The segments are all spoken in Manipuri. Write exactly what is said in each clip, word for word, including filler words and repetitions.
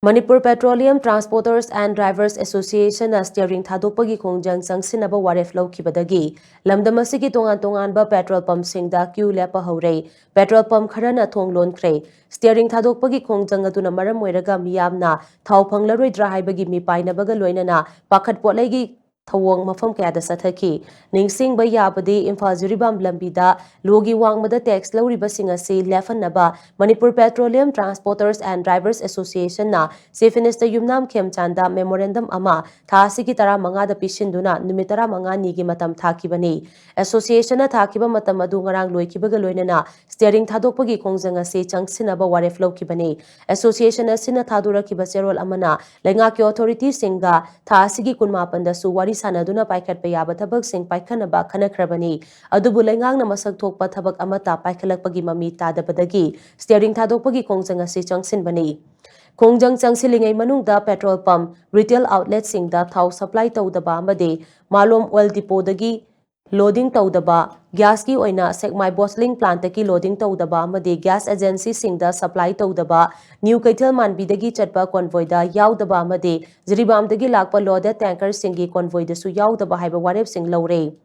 Manipur Petroleum Transporters and Drivers Association ꯅ steering ꯊꯥꯗꯣꯛꯄꯒꯤ ꯈꯣꯡꯖꯪ ꯆꯪꯁꯤꯟꯅꯕ ꯋꯥꯔꯦꯞ ꯂꯧꯈꯤꯕꯗꯒꯤ ꯂꯝꯗꯝ ꯑꯁꯤꯒꯤ ꯇꯣꯉꯥꯟ ꯇꯣꯉꯥꯟꯕ petrol pump ꯁꯤꯡꯗ queue ꯂꯦꯞꯄ ꯍꯧꯔꯦ꯫ Petrol pump ꯈꯔꯅ ꯊꯣꯡ ꯂꯣꯟꯈ꯭ꯔꯦ꯫ Steering ꯊꯥꯗꯣꯛꯄꯒꯤ ꯈꯣꯡꯖꯪ ꯑꯗꯨꯅ ꯃꯔꯝ ꯑꯣꯏꯔꯒ ꯃꯤꯌꯥꯝꯅ ꯊꯥꯎ ꯐꯪꯂꯔꯣꯏꯗ꯭ꯔꯥ ꯍꯥꯏꯕꯒꯤ ꯃꯤꯄꯥꯏꯅꯕꯒ ꯂꯣꯏꯅꯅ ꯄꯥꯈꯠ ꯄꯣꯠꯂꯩꯒꯤ ꯊꯧꯑꯣꯡ ꯃꯐꯝ ꯀꯌꯥꯗ ꯆꯠꯊꯈꯤ꯫ ꯅꯤꯡꯁꯤꯡꯕ ꯌꯥꯕꯗꯤ, ꯏꯝꯐꯥꯜ ꯖꯤꯔꯤꯕꯥꯝ ꯂꯝꯕꯤꯗ ꯂꯣꯒꯤ ꯋꯥꯡꯃꯗ tax ꯂꯧꯔꯤꯕꯁꯤꯡ ꯑꯁꯤ ꯂꯦꯞꯍꯟꯅꯕ Manipur Petroleum Transporters and Drivers Association ꯅ Chief Minister ꯌꯨꯝꯅꯥꯝ ꯈꯦꯝꯆꯥꯟꯗ memorandum ꯑꯃ ꯊꯥ ꯑꯁꯤꯒꯤ ꯇꯔꯥꯃꯉꯥꯗ ꯄꯤꯁꯤꯟꯗꯨꯅ ꯅꯨꯃꯤꯠ ꯇꯔꯥꯃꯉꯥꯅꯤꯒꯤ ꯃꯇꯝ ꯊꯥꯈꯤꯕꯅꯤ꯫ Association ꯅ ꯊꯥꯈꯤꯕ ꯃꯇꯝ ꯑꯗꯨ ꯉꯔꯥꯡ ꯂꯣꯏꯈꯤꯕꯒ ꯂꯣꯏꯅꯅ steering ꯊꯥꯗꯣꯛꯄꯒꯤ ꯈꯣꯡꯖꯪ ꯑꯁꯤ ꯆꯪꯁꯤꯟꯅꯕ ꯋꯥꯔꯦꯞ ꯂꯧꯈꯤꯕꯅꯤ꯫ Association ꯑꯁꯤꯅ ꯊꯥꯗꯣꯔꯛꯈꯤꯕ ꯆꯦꯔꯣꯜ ꯑꯃꯅ ꯂꯩꯉꯥꯛꯀꯤ authority ꯁꯤꯡꯒ ꯊꯥ ꯑꯁꯤꯒꯤ ꯀꯨꯟꯃꯥꯄꯟꯗꯁꯨ ꯋꯥꯔꯤ ꯁꯥꯅꯗꯨꯅ ꯄꯥꯏꯈꯠꯄ ꯌꯥꯕ ꯊꯕꯛꯁꯤꯡ ꯄꯥꯏꯈꯠꯅꯕ ꯈꯟꯅꯈ꯭ꯔꯕꯅꯤ꯫ ꯑꯗꯨꯕꯨ ꯂꯩꯉꯥꯛꯅ ꯃꯁꯛ ꯊꯣꯛꯄ ꯊꯕꯛ ꯑꯃꯠꯇ ꯄꯥꯏꯈꯠꯂꯛꯄꯒꯤ ꯃꯃꯤ ꯇꯥꯗꯕꯗꯒꯤ steering ꯊꯥꯗꯣꯛꯄꯒꯤ ꯈꯣꯡꯖꯪ ꯑꯁꯤ ꯆꯪꯁꯤꯟꯕꯅꯤ꯫ ꯈꯣꯡꯖꯪ ꯆꯪꯁꯤꯜꯂꯤꯉꯩ ꯃꯅꯨꯡꯗ petrol pump, retail outlet ꯁꯤꯡꯗ ꯊꯥꯎ supply ꯇꯧꯗꯕ ꯑꯃꯗꯤ ꯃꯥꯂꯣꯝ oil depot ꯗꯒꯤ loading ꯇꯧꯗꯕ, gas ꯀꯤ ꯑꯣꯏꯅ ꯁꯦꯛꯃꯥꯏ bottling plant ꯇꯒꯤ loading ꯇꯧꯗꯕ ꯑꯃꯗꯤ gas agency ꯁꯤꯡꯗ supply ꯇꯧꯗꯕ, ꯅ꯭ꯌꯨ ꯀꯩꯊꯦꯜ ꯃꯥꯟꯕꯤꯗꯒꯤ ꯆꯠꯄ convoy ꯗ ꯌꯥꯎꯗꯕ ꯑꯃꯗꯤ ꯖꯤꯔꯤꯕꯥꯝꯗꯒꯤ ꯂꯥꯛꯄ loaded tanker ꯁꯤꯡꯒꯤ convoy ꯗꯁꯨ ꯌꯥꯎꯗꯕ ꯍꯥꯏꯕ ꯋꯥꯔꯦꯞꯁꯤꯡ ꯂꯧꯔꯦ꯫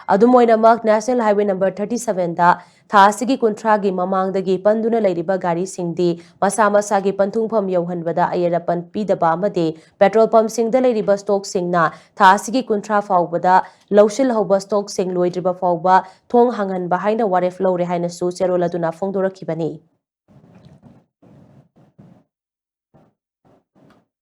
ꯑꯗꯨꯝ ꯑꯣꯏꯅꯃꯛ, National Highway number thirty seven ꯗ ꯊꯥ ꯑꯁꯤꯒꯤ ꯀꯨꯟꯊ꯭ꯔꯥꯒꯤ ꯃꯃꯥꯡꯗꯒꯤ ꯄꯟꯗꯨꯅ ꯂꯩꯔꯤꯕ ꯒꯥꯔꯤꯁꯤꯡꯗꯤ ꯃꯁꯥ ꯃꯁꯥꯒꯤ ꯄꯟꯊꯨꯡꯐꯝ ꯌꯧꯍꯟꯕꯗ ꯑꯌꯦꯠ ꯑꯄꯟ ꯄꯤꯗꯕ ꯑꯃꯗꯤ petrol pump ꯁꯤꯡꯗ ꯂꯩꯔꯤꯕ stock ꯁꯤꯡꯅ ꯊꯥ ꯑꯁꯤꯒꯤ ꯀꯨꯟꯊ꯭ꯔꯥ ꯐꯥꯎꯕꯗ ꯂꯧꯁꯤꯜꯍꯧꯕ stock ꯁꯤꯡ ꯂꯣꯏꯗ꯭ꯔꯤꯕ ꯐꯥꯎꯕ ꯊꯣꯡ ꯍꯥꯡꯍꯟꯕ ꯍꯥꯏꯅ ꯋꯥꯔꯦꯞ ꯂꯧꯔꯦ ꯍꯥꯏꯅꯁꯨ ꯆꯦꯔꯣꯜ ꯑꯗꯨꯅ ꯐꯣꯡꯗꯣꯔꯛꯈꯤꯕꯅꯤ꯫